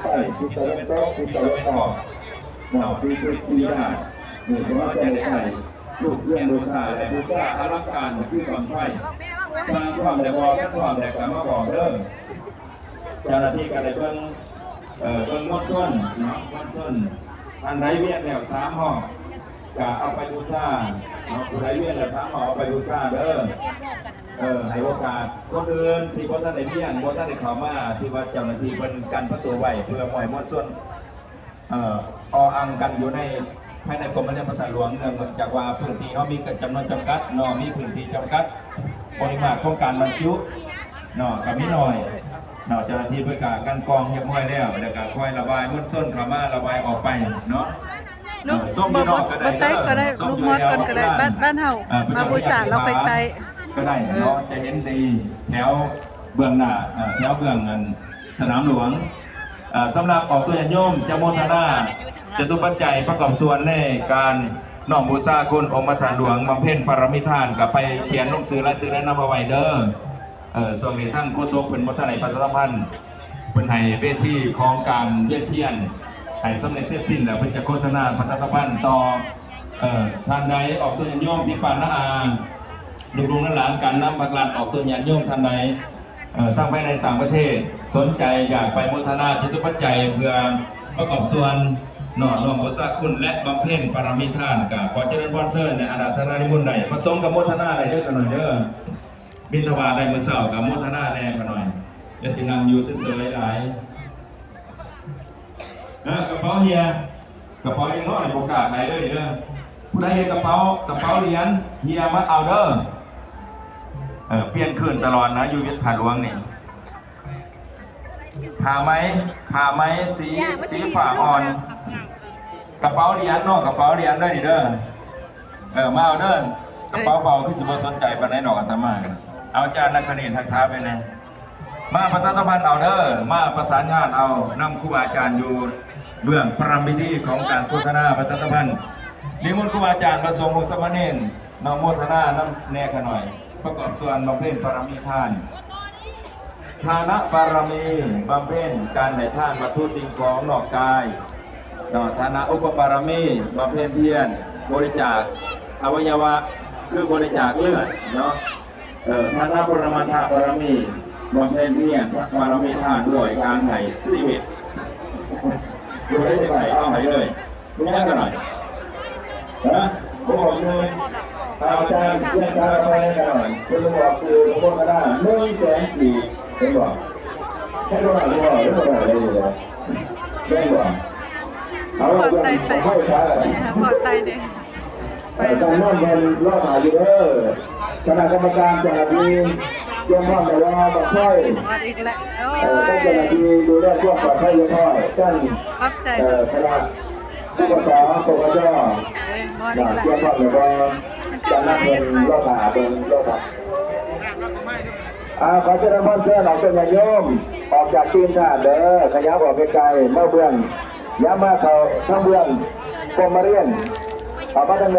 ໃຕ້ ທິດຕາເວັນຕົກ ທິດຕາເວັນອອກ ເນາະ ທີ່ ທີ່ ທີ່ໄດ້ ນີ້ ເພາະວ່າຈະໄດ້ໄປຮູບຮຽງບູຊາ ແລະ ບູຊາອະລັງການຄືບັ້ງໄຟ ສ້າງພ້ອມແລ້ວບໍ່ ຖ້າພ້ອມແລ້ວກໍມາບອກເດີ. ເຈົ້າໜ້າທີ່ກໍໄດ້ເບິ່ງ ເອີ ເບິ່ງມວນຊົນເນາະ ມວນຊົນ ທ່ານໃດວຽນແລ້ວສາມຮອບ ກະເອົາໄປບູຊາເນາະ ຜູ້ໃດວຽນແລ້ວສາມຮອບເອົາໄປບູຊາເດີ. ເອີ ໃຫ້ໂອກາດຄົນອື່ນທີ່ບໍ່ທັນໄດ້ວຽນ ບໍ່ທັນໄດ້ເຂົ້າມາ ທີ່ວ່າເຈົ້າໜ້າທີ່ເພິ່ນກັ້ນປະຕູໄວ້ ເພື່ອບໍ່ໃຫ້ມວນຊົນ ເອີ ອໍ່ອັ່ງກັນຢູ່ໃນ ພາຍໃນກົມມະນາທິການພະທາດຫຼວງ ເນື່ອງຈາກວ່າພື້ນທີ່ເຮົາມີຈຳນວນຈຳກັດເນາະ ມີພື້ນທີ່ຈຳກັດ ປະລິມານຂອງການບັນຈຸເນາະ ກໍມີໜ້ອຍເນາະ. ເຈົ້າໜ້າທີ່ເພິ່ນກໍກັ່ນກອງຮຽບຮ້ອຍແລ້ວ ແລ້ວກໍຄ່ອຍລະບາຍມວນຊົນເຂົ້າມາ ລະບາຍອອກໄປເນາະ. ເອີ ຊົມຢູ່ນອກກໍໄດ້ເດີ ຊົມຢູ່ແຖວ ບ້ານເຮົາ ເອີ ມາບູຊາແລ້ວຄ່ອຍໄຕ່ ກໍໄດ້ເນາະ ຈະເຫັນດີແຖວເບື້ອງໜ້າ ເອີ ແຖວເບື້ອງອັນ ສະໜາມຫຼວງ. ເອີ ສຳລັບອອກຕົວຍາດໂຍມຈະໂມທະນາຈະຕຸປັດໄຈປະກອບສ່ວນໃນການນ້ອມບູຊາຄຸນອົງພະທາດຫຼວງ ບຳເພັນປາລະມີທານ ກໍໄປຂຽນລົງຊື່ລາຍຊື່ແນະນຳເອົາໄວ້ເດີ. ເອີ ຊ່ວງນີ້ທາງໂຄສົກເພິ່ນບໍ່ທັນໄດ້ປະຊາສຳພັນ ເພິ່ນໃຫ້ເວທີຂອງການວຽນທຽນໃຫ້ສຳເລັດເສັດສິ້ນ ແລ້ວເພິ່ນຈະໂຄສະນາປະຊາສຳພັນຕໍ່. ເອີ ທ່ານໃດອອກຕົວຍາດໂຍມ ພີ່ປ້ານ້າອາ ລູກໆຫຼານໆ ການນຳພາກລັດອອກຕົວຍາດໂຍມ ທ່ານໃດ ເອີ ທັງພາຍໃນຕ່າງປະເທດ ສົນໃຈຢາກໄປໂມທະນາຈະຕຸປັດໄຈ ເພື່ອປະກອບສ່ວນເນາະ ນ້ອມບູຊາຄຸນ ແລະ ບຳເພັນປາລະມີທານ ກໍຂໍຈະເລີນພອນເຊີນ ແລະ ອາລາທະນານິມົນໄດ້ ພະສົງກໍໂມທະນາໄດ້ເດີ ຂ້ານ້ອຍເດີ. ບິນທະບາດໄດ້ມື້ເຊົ້າກໍໂມທະນາແດ່ ຂ້ານ້ອຍ ຢ່າຊິນັ່ງຢູ່ເສີຍໆຫຼາຍ. ເອີ ກະເປົາເຮຍ ກະເປົາເຮຍນ້ອຍ ບໍ່ກ້າໄຂເດີນີ້ເດີ. ຜູ້ໃດເຫັນກະເປົາ ກະເປົາຫຼຽນເຮຍ ມາເອົາເດີ. ເອີ ປ່ຽນຄືນຕະຫຼອດນະ ຢູ່ວັດທາດຫຼວງນີ້. ຜ້າໄໝ ຜ້າໄໝສີ ສີຟ້າອ່ອນ ກະເປົາຫຼຽນເນາະ ກະເປົາຫຼຽນເດີນີ້ເດີ. ເອີ ມາເອົາເດີ ກະເປົາເບົາ ຄືຊິບໍ່ສົນໃຈປານໃດດອກອາດຕະມາ. ເອົາ ອາຈານນັກຄະນິດຮັກສາໄປແດ່. ມາປະຊາສຳພັນເອົາເດີ ມາປະສານງານເອົານຳຄູບາອາຈານຢູ່ເບື້ອງປະລຳພິທີຂອງການໂຄສະນາປະຊາສຳພັນ. ນິມົນຄູບາອາຈານ ພະສົງ ສົງສາມະເນນ ເນາະ ໂມທະນານຳແດ່ຂ້ານ້ອຍ ປະກອບສ່ວນບຳເພັນປາລະມີທານ. ທານະບາລະມີ ບຳເພັນການໃຫ້ທານວັດຖຸສິ່ງຂອງນອກກາຍເນາະ. ທານະອຸປະບາລະມີ ບຳເພັນພຽນບໍລິຈາກອະໄວຍະວະ ຄືບໍລິຈາກເລືອດເນາະ. ເອີ ທານະປະລະມັດຖະບາລະມີ ບຳເພັນພຽນບາລະມີທານດ້ວຍການໃຫ້ຊີວິດ. ຜູ້ໃດຢາກໄດ້ເອົາໃຫ້ເລີຍ. ມີຫຍັງກັນໜ້ອຍ? ຮະ? ບໍ່ອອກຊື່. ອາຈານ ເພິ່ນຖາມໄປກັນໜ້ອຍ ເພິ່ນບອກຊື່ໂຄສະນາ ໜຶ່ງແສນກີບ ເຫັນບໍ່? ເຫັນບໍ່? ເຫັນບໍ່? ເຫັນບໍ່? ເຫັນບໍ່? ເຫັນບໍ່? ເອົາ ພໍໄຕ່ໄປ ພໍໄຕ່ເດ້. ເອີ ທ່ານນຳເພິ່ນລໍຖ້າຢູ່ເດີ. ຄະນະກຳມະການເຈົ້າໜ້າທີ່ຕຽມພ້ອມແລ້ວວ່າບັ້ງໄຟ ຮອດອີກແລ້ວ. ໂອ້ຍ ເອີ ເຈົ້າໜ້າທີ່ດູແລຄວາມປອດໄພຮຽບຮ້ອຍ ທ່ານ ຂອບໃຈ ເອີ ຄະນະ ປກສ ປກຈ ເອີຍ ຮອດອີກແລ້ວ ຕຽມພ້ອມແລ້ວບໍ່? ຈາກນັ້ນເພິ່ນລໍຖ້າເບິ່ງ ລໍຖ້າ. ອ່າ ຂໍເຊີນພອນເຊີນອອກເປັນຍາດໂຍມ ອອກຈາກຕີນທາດເດີ ຂະຫຍັບອອກໄກໆ ມາເບື້ອງ ຢ່າມາເຂົ້າທາງເບື້ອງກົມມະລຽນ ເຂົ້າມາທາງ